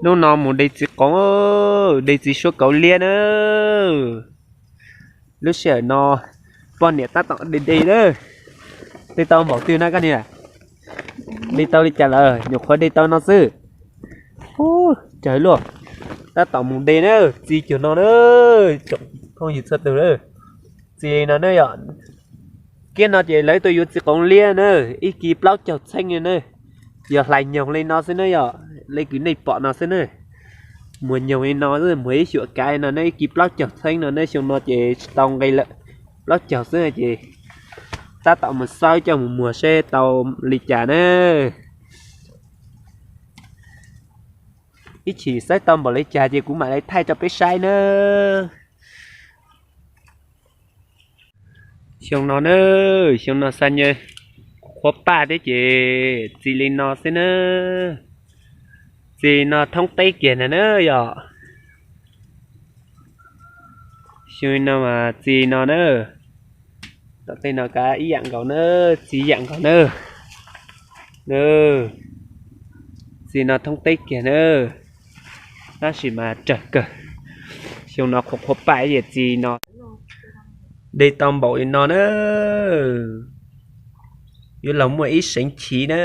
Hnub no mus de txiv qoov, de txiv suab kauv liab na. Lub sij hawm no poj niam tab tom de de na. De tau npaum twg na koj niam? De tau li cas lawm? Nyuam qhuav de tau no xwb. Ub, cawg luaj. Tab tom mus de na, txiv cuag no na. Tsoom phooj ywg txhua tus na, txiv no na yom. Kiag no ces lawv tuaj yuav txiv qoov liab na, ib kis plaub caug txheeb na. Yog hlais nyoog li no xwb na yom, li kws nej pom no xwb na. Muag nyoog li no, muag ib xyuam kav no ne, ib kis plaub caug txheeb no ne, xyoo no ces tsis tau nqi lawm, plaub caug xwb ces tab tom mus xawb coj mus muag seb tau li cas na. Ib chim xawb tau npaum li cas ces kuv mam li thaij rau peb saib na. Xyoo no na, xyoo no xa nyiaj qhuav paj thiab ces txi li no xwb na. Txi no thoob teb kiag na na yom. Xyoo no mas txi no na. Tom tej no kav ib yam nkaus na, txi ib yam nkaus na. Txi no thoob teb kiag na, tab sis mas rawg kawg. Xyoo no qhuav qhuav paj ib yam txi no. De tau npaum li no na, yuav los muaj ib seev chiv na.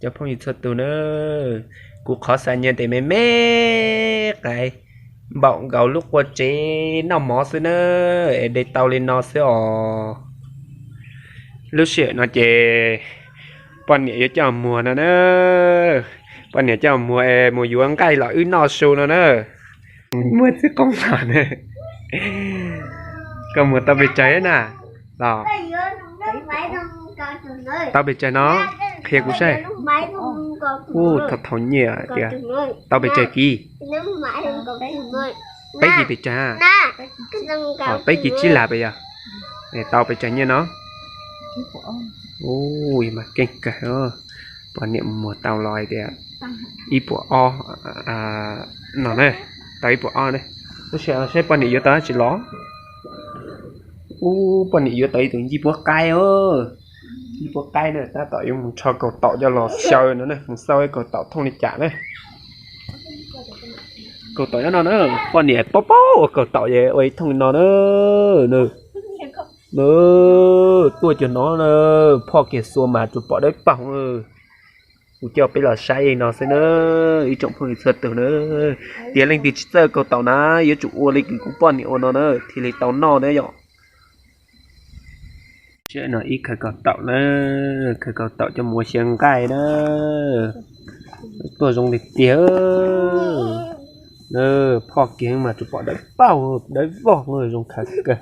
Cov phooj ywg txhua tus na, kuv qhov xa nyiaj tes me me qais npaum nkaus lub qua tsev noj mov xwb na, es de tau li no xwb os. Lub sij hawm no ces poj niam yuav coj muag no na, poj niam coj muag es mus yuav nqaij los wb noj su no na. Muag txiv qoob los na. Koj muag tau pes tsawg na? Los tau pes tsawg no? Qhia kuv saib. Ub, thaum thaum nyiaj tias tau pes tsawg kiv? Peb kis pes tsawg? Peb kis tsib las pes yog? Tau pes tsawg nyiaj no? Ub, mas keej kawg. Poj niam muag tau los hais tias ib puas ob no na, tau ib puas ob na. Lub sij hawm no saib poj niam yuav tau dab tsi los. Ub, poj niam yuav tau ib tug ncej puab qaib os. Ncej puab qaib na, tab tom yuav mus rho kaus taum coj los xyaw no na, mus xauj ib kaus taum thooj li cas na. Kaus taum nyob no na, poj niam paub paub ua kaus taum es ua ib thooj li no na. Tuaj cuag no na, phoj kiag xua mas tsuas pom dawb paug. Kuv coj peb los saib li no xwb na, ib tsoom phooj ywg txhua tus na. Tias leej twg tsis txawj kaus taum na, yuav tsum ua li kws kuv poj niam ua no na thiaj li tau noj na yom. Sij hawm no ib khaws kaus taum na, khaws kaus taum coj mus ua xyaw nqaij na. Tuaj zoo tiag tiag. Phoj kiag mas tsuas pom dawb paug dawb vog, zoo khaws kawg.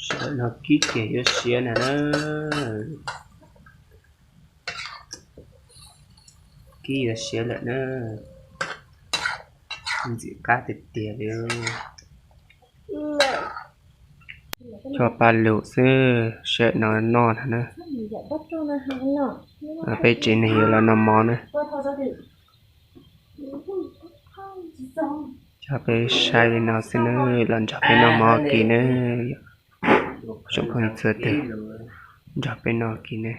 Sij hawm no kib kiag yuav siav na na. Kib yuav siav lawm na. Ntxim qab tiag tiag li. Tso pa lus xwb, sij hawm no noj no na. Peb tsev neeg yuav los noj mov na. Coj peb saib li no xwb na, los nrog peb noj mov kis na. Tsoom phooj ywg txhua tus, nrog peb noj kis na.